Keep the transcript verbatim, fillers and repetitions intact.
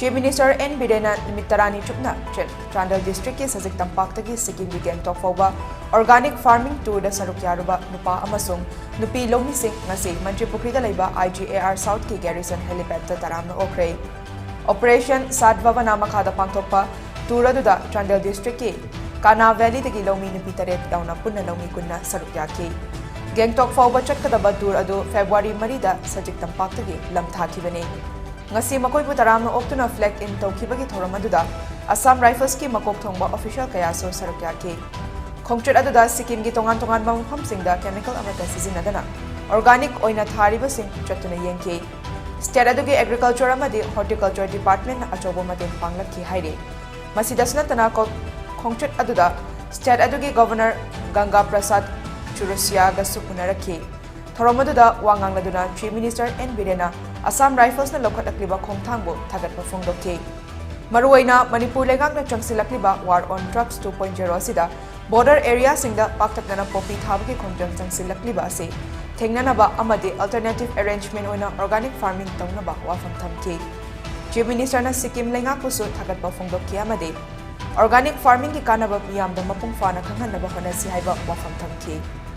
Chief Minister N Birenna ꯅꯨꯃꯤꯠ ꯇꯔꯥꯅꯤ ꯆꯨꯞꯅ ꯆꯦ-, ꯆꯥꯟꯗꯦꯜ district ꯀꯤ ꯁꯖꯤꯛ ꯇꯝꯄꯥꯛꯇꯒꯤ ꯁꯤꯛꯀꯤꯝꯒꯤ ꯒꯦꯡꯇꯣꯛ ꯐꯥꯎꯕ organic farming tour ꯗ ꯁꯔꯨꯛ ꯌꯥꯔꯨꯕ ꯅꯨꯄꯥ ꯑꯃꯁꯨꯡ ꯅꯨꯄꯤ ꯂꯧꯃꯤꯁꯤꯡ ꯉꯁꯤ ꯃꯟꯇ꯭ꯔꯤ ꯄꯨꯈ꯭ꯔꯤꯗ ꯂꯩꯕ I G A R South ꯀꯤ garrison helipad ꯇ ꯇꯔꯥꯝꯅ ꯑꯣꯛꯈ꯭ꯔꯦ꯫ Operation Sadbhavana ꯃꯈꯥꯗ ꯄꯥꯡꯊꯣꯛꯄ tour ꯑꯗꯨꯗ ꯆꯥꯟꯗꯦꯜ district ꯀꯤ ꯀꯥꯅꯥ Valley ꯗꯒꯤ ꯂꯧꯃꯤ ꯅꯨꯄꯤ ꯇꯔꯦꯠ ꯌꯥꯎꯅ ꯄꯨꯟꯅ ꯂꯧꯃꯤ ꯀꯨꯟꯅ ꯁꯔꯨꯛ ꯌꯥꯈꯤ꯫ ꯒꯦꯡꯇꯣꯛ ꯐꯥꯎꯕ ꯆꯠꯀꯗꯕ tour ꯑꯗꯨ February ꯃꯔꯤꯗ ꯁꯖꯤꯛ ꯇꯝꯄꯥꯛꯇꯒꯤ ꯂꯝ ꯊꯥꯈꯤꯕꯅꯤ꯫ ꯉꯁꯤ ꯃꯈꯣꯏꯕꯨ ꯇꯔꯥꯝꯅ ꯑꯣꯛꯇꯨꯅ flag in ꯇꯧꯈꯤꯕꯒꯤ ꯊꯧꯔꯝ ꯑꯗꯨꯗ Assam Rifles ꯀꯤ ꯃꯀꯣꯛ ꯊꯣꯡꯕ official ꯀꯌꯥꯁꯨ ꯁꯔꯨꯛ ꯌꯥꯈꯤ꯫ ꯈꯣꯡꯆꯠ ꯑꯗꯨꯗ ꯁꯤꯛꯀꯤꯝꯒꯤ ꯇꯣꯉꯥꯟ ꯇꯣꯉꯥꯟꯕ ꯃꯐꯝꯁꯤꯡꯗ chemical ꯑꯃꯠꯇ ꯁꯤꯖꯤꯟꯅꯗꯅ organic ꯑꯣꯏꯅ ꯊꯥꯔꯤꯕꯁꯤꯡ ꯆꯠꯇꯨꯅ ꯌꯦꯡꯈꯤ꯫ State ꯑꯗꯨꯒꯤ Agriculture ꯑꯃꯗꯤ Horticulture Department ꯅ ꯑꯆꯧꯕ ꯃꯇꯦꯡ ꯄꯥꯡꯂꯛꯈꯤ ꯍꯥꯏꯔꯤ꯫ ꯃꯁꯤꯗꯁꯨ ꯅꯠꯇꯅ ꯀꯣ-, ꯈꯣꯡꯆꯠ ꯑꯗꯨꯗ state ꯑꯗꯨꯒꯤ Governor ꯒꯪꯒꯥ ꯄ꯭ꯔꯁꯥꯗ ꯆꯨꯔꯨꯁꯤꯌꯥꯒꯁꯨ ꯎꯅꯔꯛꯈꯤ꯫ ꯊꯧꯔꯝ ꯑꯗꯨꯗ ꯋꯥ ꯉꯥꯡꯂꯗꯨꯅ Chief Minister N ꯕꯤꯔꯦꯟꯅ Assam Rifles ꯅ ꯂꯧꯈꯠꯂꯛꯂꯤꯕ ꯈꯣꯡꯊꯥꯡꯕꯨ ꯊꯥꯒꯠꯄ ꯐꯣꯡꯗꯣꯛꯈꯤ꯫ ꯃꯔꯨꯑꯣꯏꯅ ꯃꯅꯤꯄꯨꯔ ꯂꯩꯉꯥꯛꯅ ꯆꯪꯁꯤꯜꯂꯛꯂꯤꯕ War on Drugs two point zero ꯑꯁꯤꯗ border area ꯁꯤꯡꯗ ꯄꯥꯛꯇꯛꯅꯅ poppy ꯊꯥꯕꯒꯤ ꯈꯣꯡꯖꯪ ꯆꯪꯁꯤꯜꯂꯛꯂꯤꯕ ꯑꯁꯤ ꯊꯦꯡꯅꯅꯕ ꯑꯃꯗꯤ alternative arrangement ꯑꯣꯏꯅ organic farming ꯇꯧꯅꯕ ꯋꯥꯐꯝ ꯊꯝꯈꯤ꯫ Chief Minister ꯅ ꯁꯤꯛꯀꯤꯝ ꯂꯩꯉꯥꯛꯄꯨꯁꯨ ꯊꯥꯒꯠꯄ ꯐꯣꯡꯗꯣꯛꯈꯤ ꯑꯃꯗꯤ organic farming ꯒꯤ ꯀꯥꯟꯅꯕ ꯃꯤꯌꯥꯝꯗ ꯃꯄꯨꯡ ꯐꯥꯅ ꯈꯪꯍꯟꯅꯕ ꯍꯣꯠꯅꯁꯤ ꯍꯥꯏꯕ ꯋꯥꯐꯝ ꯊꯝꯈꯤ꯫